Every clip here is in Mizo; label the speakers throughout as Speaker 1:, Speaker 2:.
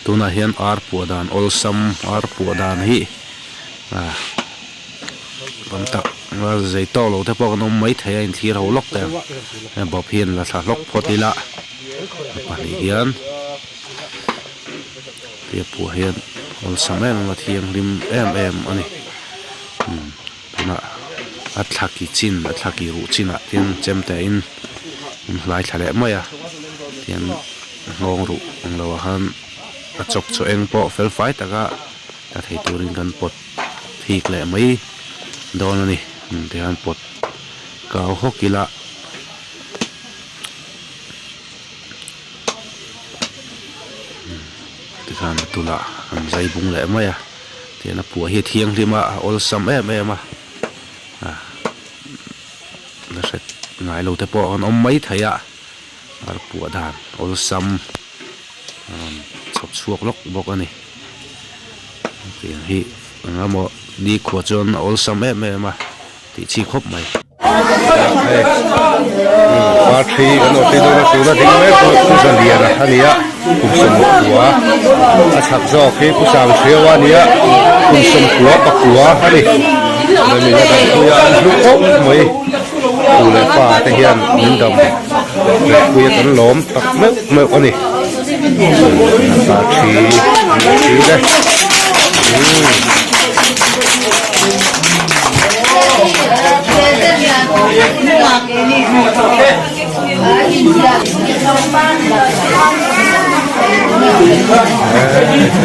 Speaker 1: Tunah hian ar puah dan awlsam ar puah dan hi ah tam tak zei tawk lo te pawh kan awm mai thei a inthlir ho lawk te a bawp hian la thla hlawk phawt ila a pahnih hian tia puah hian awlsam em em a thianghlim em em a ni. Tunah a thla ki chin a thla ki ruh chinah tin chemte in an hlai thla leh mai a tian nghawng ruh ang lo ah khan a chawk chaw eng pawh fel fai taka la thei turin kan pawt thik leh mai dawn a ni tihian pawt kau hawk ila. Tikhan a tunah an zai bung leh mai a. Tian a puah hi a thianghlim a, a awlsam em em a, ah la hret ngai lo te pawh an awm mai thei a, ar puah dan awlsam a rawn chhawp chhuak lawk bawk a ni. Tiang hi eng emaw nikhua chuan a awlsam em em a tih chi khawp mai.
Speaker 2: Par thi kan awh phei dawn a tuna ding mek pawh Pu Zaliana a ni a kum sawmkua a chhak zawk hi Pu Sangchheu a ni a kum sawmkua pakua a ni min a dam pui a an hlu khawp mai tu leh pa te hian min dam leh pui a kan lawm tak meuh meuh a ni par thi an awh phei te.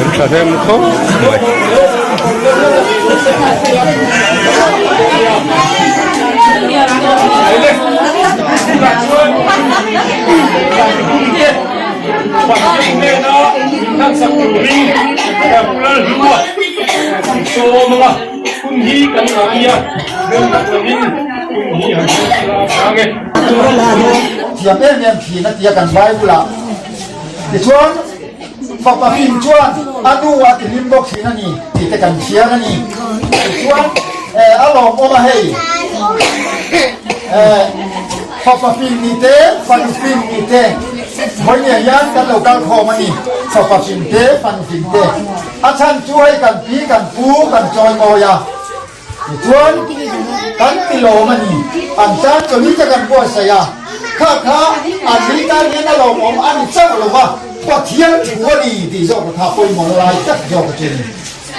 Speaker 2: An tha hnem khawp mai.
Speaker 3: Hun hi kan ngah i a, rem tak lovin hun hi han hmang thla vang e.
Speaker 4: Thiam em em thin a tia kan Bible ah. Tichuan fapa fim chuan a nu a ti hlim bawk thin a ni tih te kan chhiar a ni. Tichuan a lawmawm a hei fapa fim ni te fanu fim ni te vawinia hian kan lo kal khawm a ni. Fapa fim te fanu fim te. A chhan chu hei kan pi kan pu kan chawi mawi a, tichuan kan ti lawm a ni. An tan chawlhi te kan buatsaih a, kha kha an ni tan hian a lawmawm a ni chauh lo va, Pathian thu a ni tih zawk a kha pawimawh na lai tak zawk a chu ni.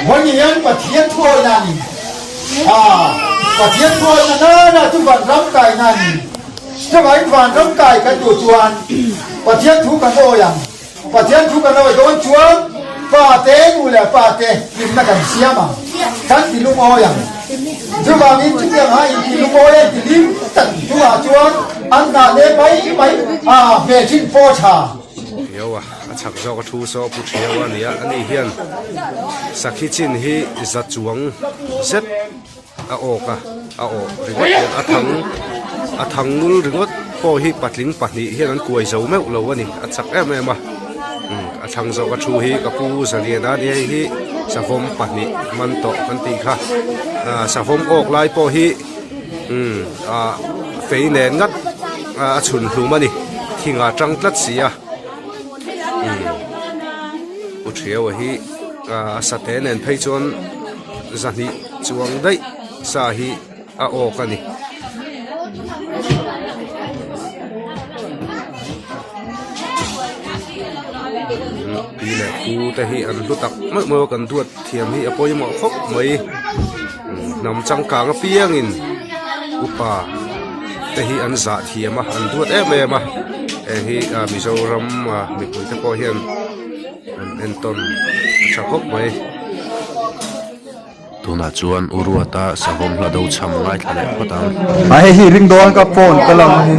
Speaker 4: Vawiin hian Pathian thu awihna a ni. Aa, Pathian thu awihna nana chu vanram kaina a ni. Chuvangin vanram kai kan duh chuan Pathian thu kan awi ang. Pathian thu kan awi dawn chuan pate, nu leh pate hlimna kan siam ang, kan ti lungawi ang. Chuvangin chutiang ha inti lungawi a inti hlim tak chungah chuan an nghah leh mai mai a hmelthin pawh a tha.
Speaker 2: Thiau a, a chhak zawk a thu saw pu thiau a nia, ani hian sakhi chin hi za chuang zet a awk a, a awh ringawt hian a thang a thang ngul ringawt pawh hi patling pahnih hian an kuai zo meuh lo a ni a chak em em a umm a thlang zawk a thu hi ka pu zaliana a nia hei hi savawm pahnih man tawh kan tih kha ah savawm awk lai pawh hi umm ah fei nen ngat a chhun hlum a ni thing ah tang tlat si a umm pu thiaua hi ah sate nen phei chuan zahnih chuang daih sa hi a awk a ni. Pi leh pu te hi an hlu tak meuh meuh a kan duat thiam hi a pawimawh khawp mai hnam changkang apiangin upa te hi an zah thiam a an duat em em a heng hi Mizoram mipui te pawh hian an entawn a tha khawp mai.
Speaker 1: Tunah chuan U Ruata savawm hla do chham ngaithla leh phawt ang.
Speaker 4: A hei hi ring dawn ka phone ka lam hi.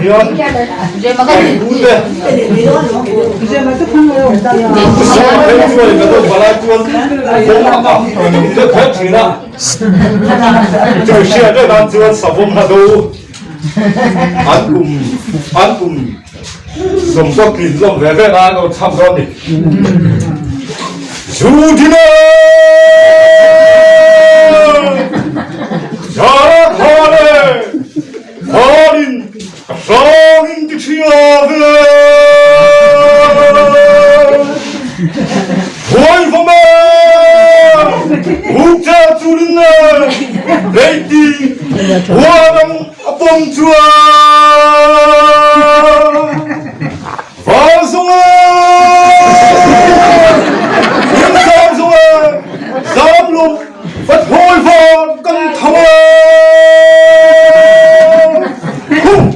Speaker 3: hria ve. Huai vawm e, hukte chulin e, leiti huan ang a pawm chuan Val zung e, himsang zung e, zam lum pathlawi van kan thang e. Hung!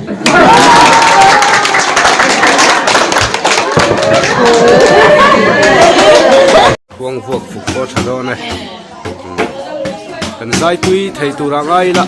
Speaker 2: Khuang vuak fuk pawh a tha dawn e. Kan zai tui thei tur ah ngai ila.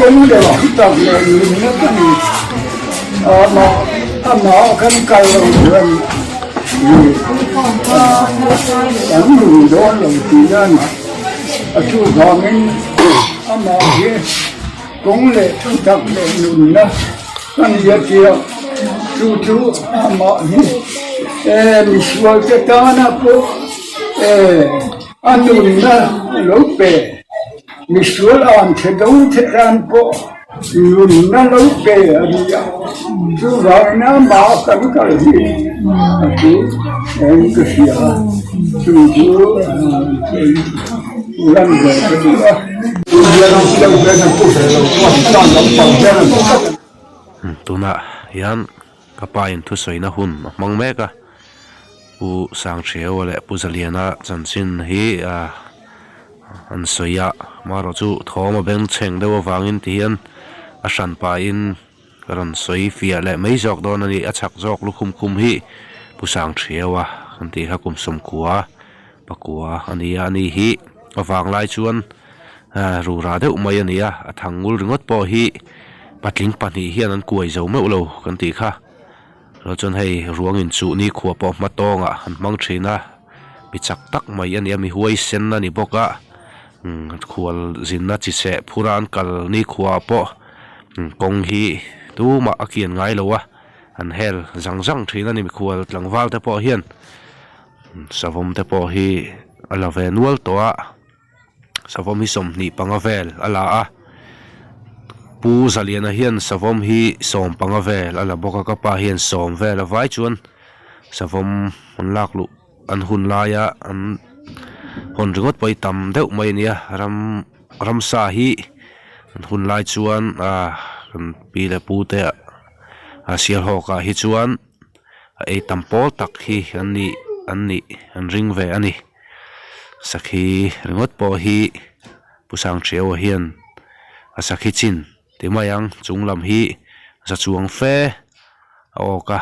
Speaker 4: Kawng leh thutak leh nunna ka ni. Amah amah kan kal lo chuan kan nung dawn lo tihna a ni. A chuvangin amah hi kawng leh thutak leh nunna ka ni a tia. Chu chu amah hi misual te tana pawh a nunna lo pe. Misual an che do che tan pawh nunna lo pe a ni a, chuvangin amah kan kal hi a chu eng ka hria a, chu chu lan ve ka duh a.
Speaker 1: Tunah hian ka pa in thusawina hun a hmang mek a. Pu Sangchheua leh Pu Zaliana chanchin hi an sawi a, amaherawh chu thawm a bengchheng deuh avangin ti hian a hran pahin ka rawn sawi fiah leh mai zawk dawn a ni. A chhak zawk lukhum khum hi Pu Sangchheua kan tih kha kum sawmkua pakua a ni a, ani hi a vanglai chuan rura deuh mai a ni a, a thang ngul ringawt pawh hi patling pahnih hian an kuai zo meuh lo kan tih kha. Chuan chuan hei ruang inchuh ni khua pawh hma tawngah an hmang thin a, mi chak tak mai a ni a, mi huaisen a ni bawk a, umm khual zinna chi seh phura an kal ni khuaah pawh kawng hi tumah a kian ngai lo a, an hel zang zang thin a ni mikhual tlangval te pawh hian savawm te pawh hi a la ve nual tawh a. Savawm hi 25 vel a la a. pu Zaliana hian savawm hi 15 vel a la bawk a, ka pa hian sawm vel a vai chuan savawm an lak luh an hun laia an hawn ringawt pawh hi tam deuh mai a nia ram ramsa hi an hun lai chuan ah kan pi leh pu te a sialhawk ah hi chuan a ei tam pawl tak hi an nih an nih an ring ve a ni sakhi ringawt pawh hi Pu Sangṭhiaua hian a sakhi chin ti mai ang chung lam hi za chuang fe a awk a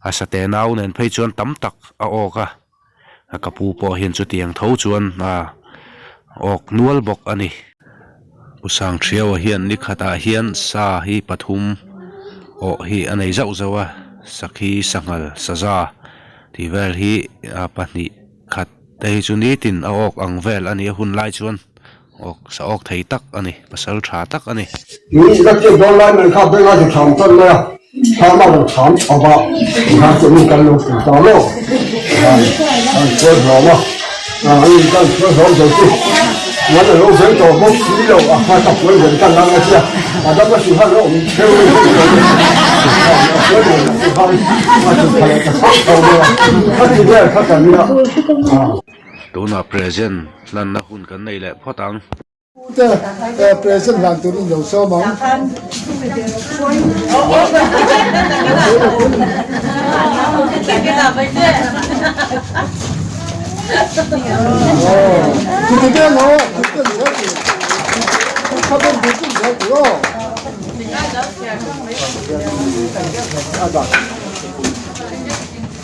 Speaker 1: a sate nau nen phei chuan tam tak a awk a a ka pu pawh hian chutiang tho chuan a awk nual bawk a ni. Pu Sangṭhiaua hian ni khatah hian sa hi pathum awh hi a nei zauh zauh a sakhi sanghal saza tih vel hi a pahnih khat te hi chu nitin a awk ang vel a ni a hun lai chuan awk sa awk thei tak a ni pasal tha tak a ni.
Speaker 5: Ni ka tiat dawn lai mai kha benga chu thlam tan mai a, thlam a rawn thlam chho va, tikhan chu mi kan lo pui ta maw? Tikhan an chhuai hlawm a, a ni kan chhuai hlawm zo chu puan a lo veng tawh bawk si lo, a hma ka puan ven ka lang a tia, a dam a si khan a awm theu mai bawk lo a, tikhan a puan ven a si khan a chu tha leh ta chho chho mai a, khati vel kha kan nia.
Speaker 1: Tunah present hlanna hun kan nei leh phawt ang.
Speaker 5: Te present hlan turin lo sawm ang.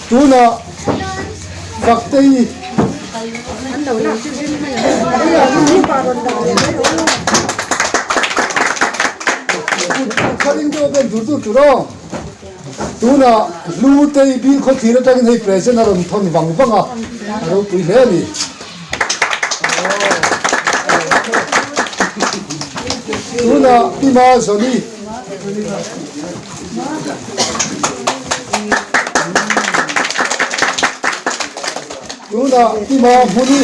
Speaker 5: Tunah Faktei Tunah Hlutei Bilkhawthlir atangin hei present a rawn thawn vang vang a, a ropui hle a ni. Tunah Pi Mazawni. Tunah Pi Mahmuni.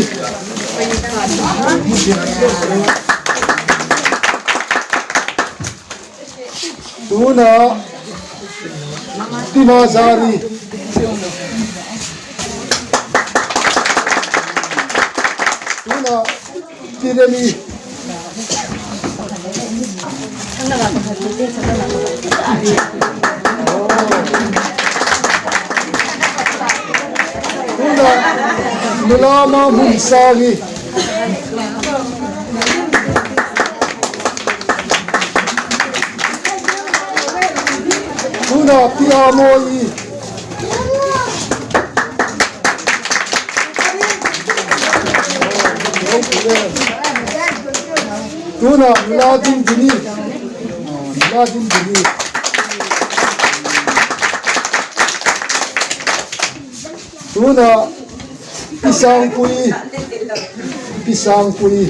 Speaker 5: Tunah Pi Mazari. Tunah Pi Remi. Tunah nula Mahmun Sangi. Tunah Pi Amawi. Tunah nula Dingdini. Nula Dingdini. Tunah Pi Sangpuii, Pi Sangpuii.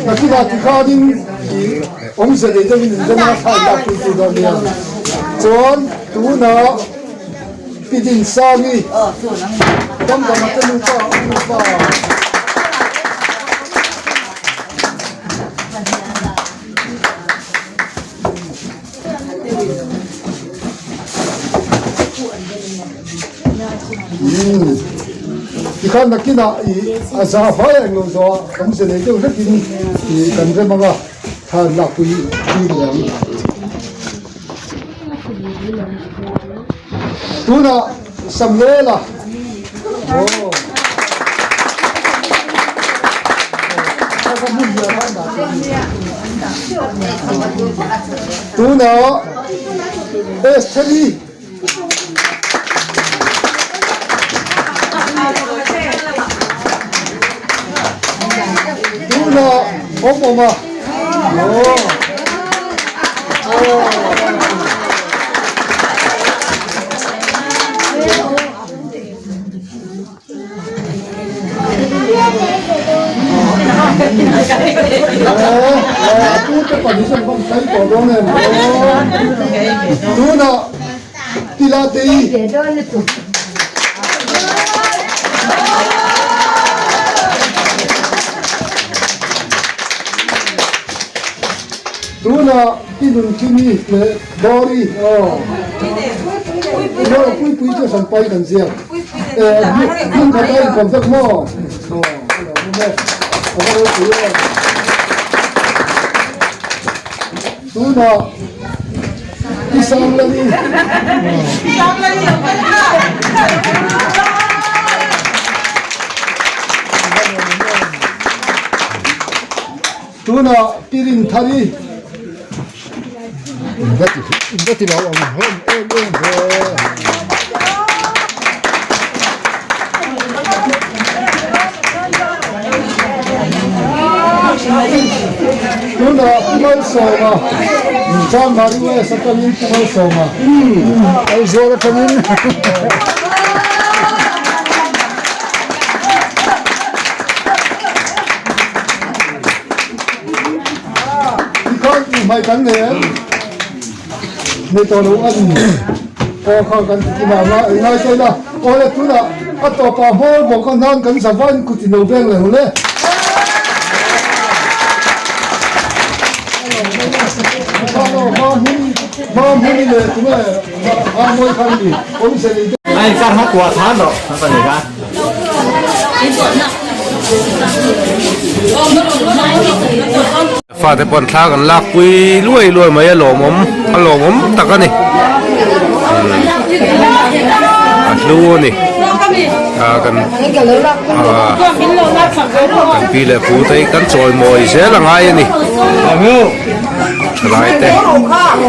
Speaker 5: Nakinah tikhanin i awmze nei deuhin in rem a, thla in lak pui pui dawn nia. Chuan tunah Pi Dinsangi, Damdama te nupa, nupa. Tikhan nakinah i a za fai a englo zawh a, kan ze nei deuh hlekin i kan rem ang a, thla an lakpui bik leh ang. Tunah Samuela aw Tunah Estheri Tunah Awmawma aw Tunah. Zatei. Tunah i Nunkimi leh Dawri aw Puipui chu hranpai kan ziak hmun khat a inkawm vek maw aw a lo awm e a va ropui em tunah i Sanglani Tunah Pi Rinthari in va ti lo ang hlawm em em ve. Tunah Pu Malsawma Chanmari West atangin Pu Malsawma Aizawl atangin Tikhan hmai kan nei em? Nei tawh lo a ni. Aw kha kan ti kim ang a, eng ngai ta ila. Aw le tunah a tawpah hmawr bawk a hnan kan zavain kut i lo veng leh hu le.
Speaker 2: Fate pawn thla kan lak pui luai luai mai a lawmawm a lawmawm tak a ni a hlu a ni a kan a kan pi leh pu te hi kan chawimawi zel a ngai a ni thalai te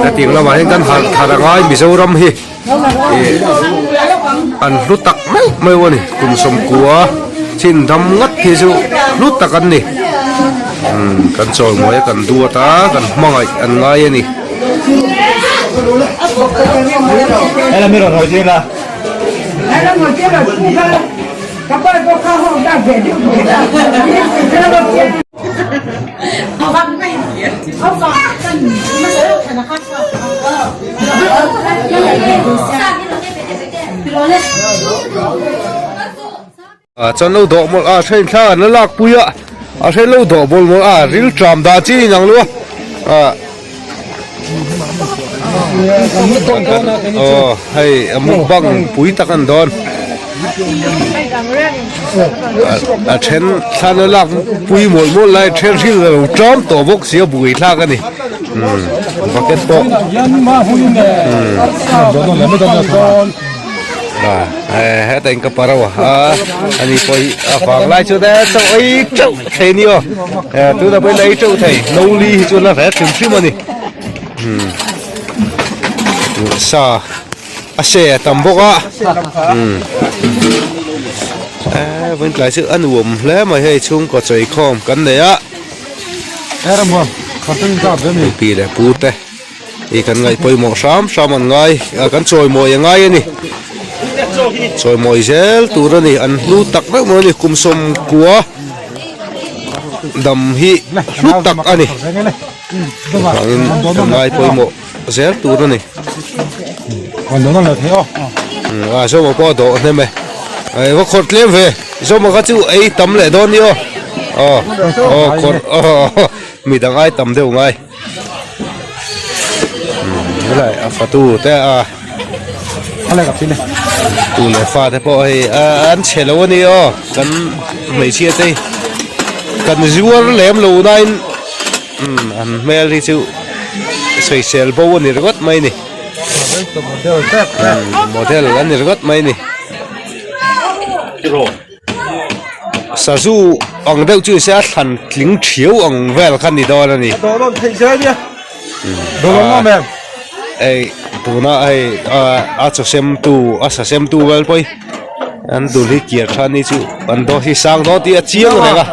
Speaker 2: hetiang lamah hian kan harh thar a ngai Mizoram hi ih an hlu tak meuh meuh a ni kum sawmkua chin dam ngat hi chu hlu tak an ni umm kan chawimawi a kan duat a kan hmangaih an ngai a ni. A chuan lo dawh mawlh a then thla an la lak pui a a then lo dawh bawl mawlh a ril tram dah chi in ang lo a aw hei a mukbang pui tak an dawn. A then thlan a lak pui mawlh mawlh lai then hrilh a lo ṭam tawh bawk si a buai thlak a ni umm bucket pawh umm heta in ka pa reuh a ani pawh hi a vang lai chu e chaw ei teuh thei a ni aw tunah pawhin a ei teuh thei no li hi chu a la hret hrim hrim a ni umm sa. A se a tam bawk a umm eee vawiin tlai chu a nuam hle mai hei chhungkaw chawi khawm kan nei a pi leh pu te hi kan ngaih pawimawh hram hram an ngai kan chawimawi a ngai a ni chawimawi zel tur a ni an hlu tak meuh mai a ni kum sawmkua dam hi hlu tak a ni vangin kan ngai pawimawh. zel tur a ni a zawma pawh a dawh hnem e va khawrh tlem ve zawma kha chu ei tam leh dawn ni aw aw aw khawrh aw midang ai tam deuh ngai helai a fatu te a tu leh fa te pawh hei an chhe lo a ni aw kan hmeichhia te hi kan zuar lem lo nain. Umm an hmel hi chu sawisel bo a ni ringawt mai ni umm model a ni ringawt mai ni sazu ang deuh chu se a thlan tling thiau ang vel kha ni dawn a ni hei tuna hei a chaw sem tu a sa sem tu vel pawh hi an dul hi kiar tha ni chu an daw hi sang dawn tih a chiang reng a.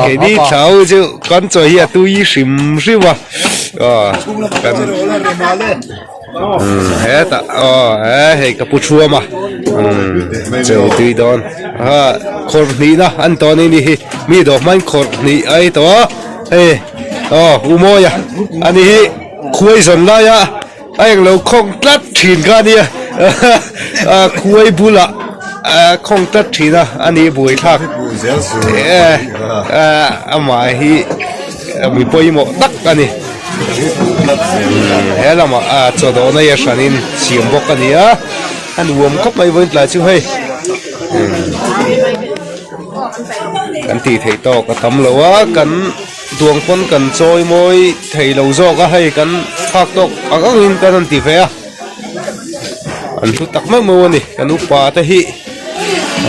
Speaker 2: Keini thlau chu kan chaw hi a tui hrim hrim a kan. Umm hetah aw he hei ka pu thuam a umm chei tui dawn a khawrh hnihna an tawh a ni hi mi dawh hmain khawrh hnih a ei tawh a hei aw u mawia a ni hi khuai zawn laia a englo khawng tlat thin kha a nia a khuai bulah a khawng tlat thin a a ni buaithlak amah hi mi pawimawh tak a ni. He lamah a chaw dawhna hi a hranin siam bawk a ni a a nuam khawp mai vawiin tlai chu hei kan tih theih tawk a tam lo a kan duang pawn kan chawi mawi thei lo zawk a hei kan phak tawk ang angin kan rawn ti ve a an hlu tak meuh meuh a ni kan upa te hi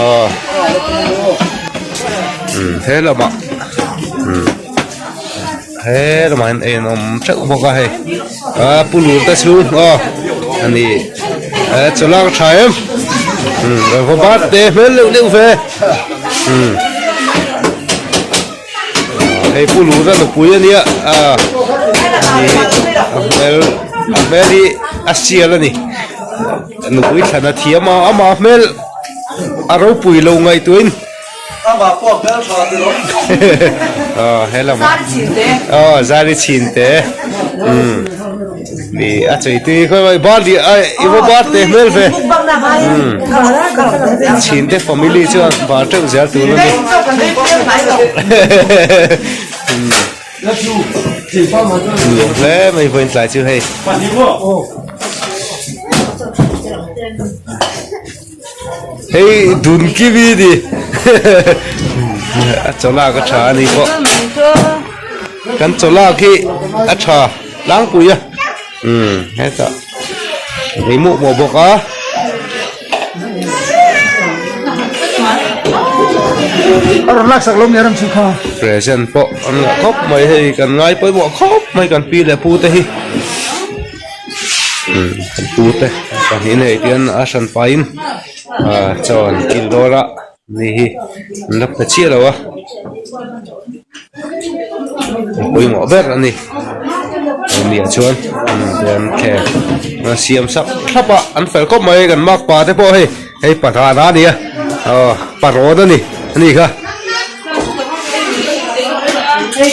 Speaker 2: aw he lamah. He lamah hian ei an awm teuh bawk a hei a pu lur te chu aw a ni e chaw lak a tha em umm va birthday hmel deuh deuh ve umm hei pu lur a nupui a nia a ni a hmel a hmel hi a sial a ni nupui thlan a thiam a amah hmel a ropui lo ngaihtuahin.
Speaker 6: Amah pawh hmel tha ti lo.
Speaker 2: Aw he lamah. Zari chin te. Aw zari chin te. Um. Ni a chei tui khoi mai bar di ai i va bar te hmel ve. Um. Chin te family chuan bar teuh zel tur ani. Um. Nuam hle mai vawiin tlai chu hei. Hei dun kiwi ni a chaw lak a tha a ni pawh kan chaw lak hi a tha tlangpui a umm hetah ei muah muah bawk a. Present pawh an ngah khawp mai hei kan ngai pawimawh khawp mai kan pi leh pu te hi. Umm kan pu te pahnih nei hian a hran pahin ah chaw an kil dawn a ni hi an la pe chiah lo a a pawimawh ber a ni nia chuan an khel an siam sak thlap a an fel khawp mai kan makpa te pawh hei hei pathana a ni a aw parawn a ni a ni kha. Hei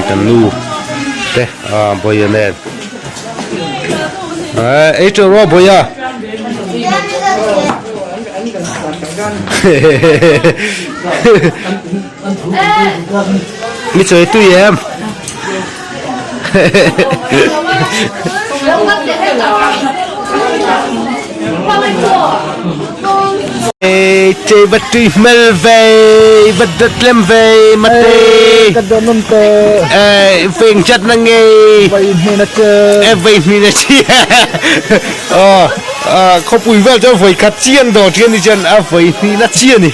Speaker 2: kan nu te a bawia nen ei teuh rawh bawia mi chawi tui em Chei va tui hmel ve va dawt lem ve mate
Speaker 4: Ka dawt nawm te
Speaker 2: veng chat na nge
Speaker 4: vai hmin a che
Speaker 2: vai hmin a che khawpui vel chuan vawi khat chi an dawr thin a ni chuan a vawi hnih na chi a ni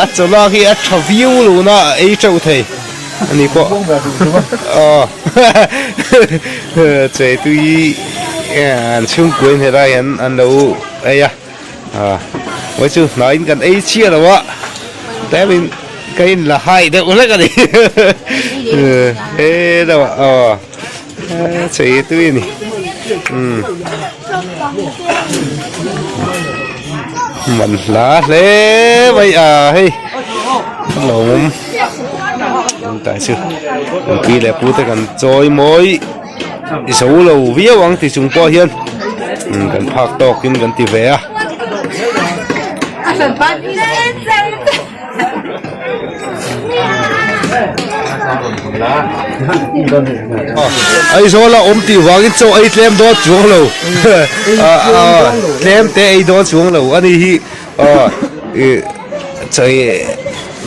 Speaker 2: a chawlak hi a tha viau lo na a ei teuh thei ani pawh aw chei tui an chhungkua in helai hian an lo ei a vawi chu hnaiin kan ei chiah lo a tlem in ka in la hai deuh hlek a ni he deuh ah aw chei tui a ni umm man hla hle mai a hei a lo awm. Tah chu kan pi leh pu te kan chawi mawi zo lo viau ang ti chung pawh hian kan phak tawk in kan ti ve a. Aizawl a awm tih vangin chaw ei tlem dawn chuang lo tlem te ei dawn chuang lo a ni hi chawi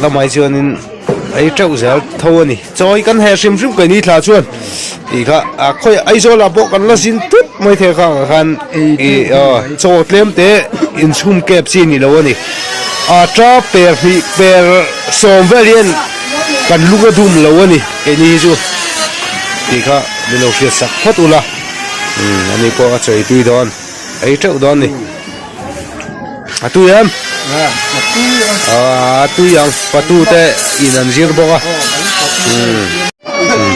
Speaker 2: lamah hi chuanin ei teuh zel tho a ni chawi kan heh hrim hrim keini thla chuan tih kha a khawi Aizawl ah pawh kan la zin tut mai thei kha ang khan ih aw chaw tlem te inchhum kep chi ni lo a ni a ta per hnih per sawm vel hian kan lung a dum lo a ni keini hi chu tih kha min lo hriat sak phawt ula umm ani pawh a chawi tui dawn ei teuh dawn a ni. A tui em? A tui ang patu te in an zir bawk a.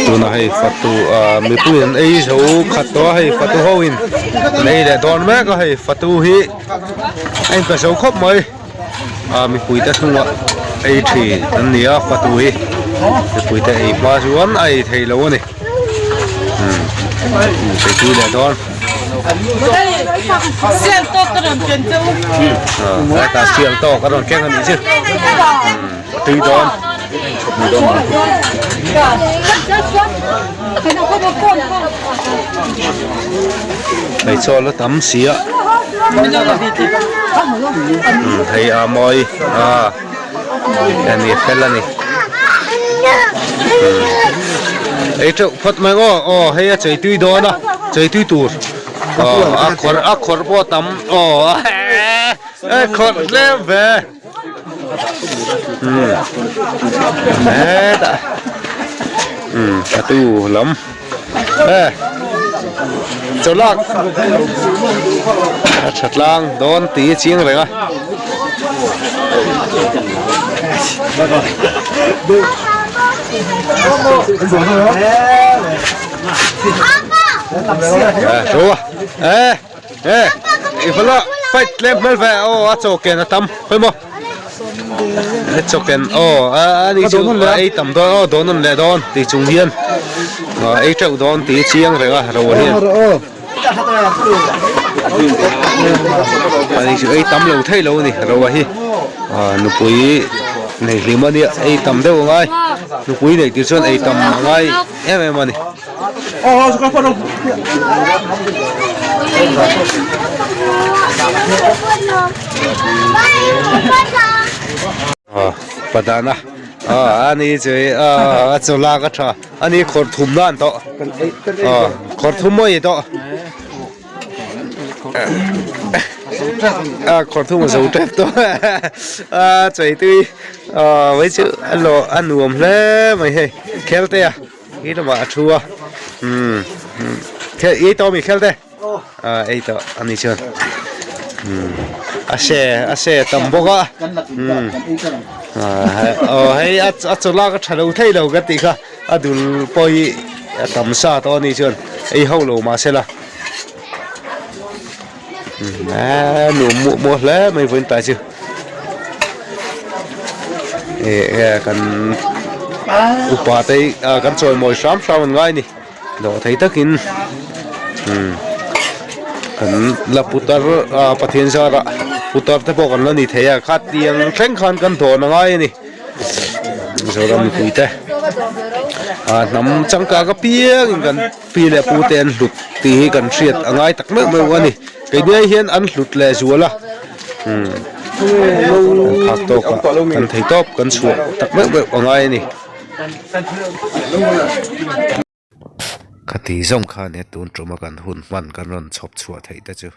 Speaker 2: Tunah hei fatu ah mipui an ei zo khat tawh a hei fatu ho in an ei leh dawn mek a hei fatu hi a inpe zo khawp mai ah mipui te hnungah ei thin an ni a fatu hi mipui te ei hma chuan a ei thei lo a ni umm tui leh dawn. Hetah sial tawk a rawn keng a nih chu a tui dawn. Hei chaw la tam si a hei a mawi a ani fel a ni ei teuh phawt mai aw aw hei a chei tui dawn a chei tui tur aw a khawrh a khawrh pawh a tam aw a khawrh tlem ve. Hetah umm fatu lam e chawlak a tha tlang dawn tih a chiang reng a. E. E i vala fight tlem hmel ve aw a chaw ken a tam khawi maw a chaw ken aw a ani chu a ei tam dawn aw dawn an leh dawn tih chung hian ei teuh dawn tih chiang reng a ro hian ani chu ei tam lo thei lo a ni ro hi nupui nei hlim a nia ei tam deuh a ngai nupui neih tir chuan ei tam a ngai em em a ni. Padana a ani chu a chaw lak a tha ani khawrh thum nan tawh khawrh thum mawi tawh a khawrh thum a zo tep tawh a chei tui mai chu a lawh a nuam hle mai hei khel te a. Khi lamah a thu a umm ei tawh ami khel te ah ei tawh a ni chuan umm a se a se tam bawk a umm aw hei a chaw lak a tha lo thei lo ka tih kha a dul pawh hi a tam sa tawh a ni chuan ei ho lo mahse la umm a nuam muah muah hle mai vawiin tlai chu eh eh kan upa te hi ah kan chawimawi hram hram an ngai a ni dawh thei takin umm kan la putar ah Pathian zarah putar te pawh kan la ni thei a khatiang thleng khan kan dawn a ngai a ni Mizoram mipui te ah hnam changkang apiangin kan. Pi leh pu te an hlut tih hi kan hriat a ngai tak meuh meuh a ni. Keini ai hian an hlut leh zual a, umm kan phak tawk a, kan thei tawp kan chhuah tak meuh meuh a ngai a ni.
Speaker 1: Khati zawng khan he tun tuma kan hun hman kan rawn chhawp chhuah theih te chu.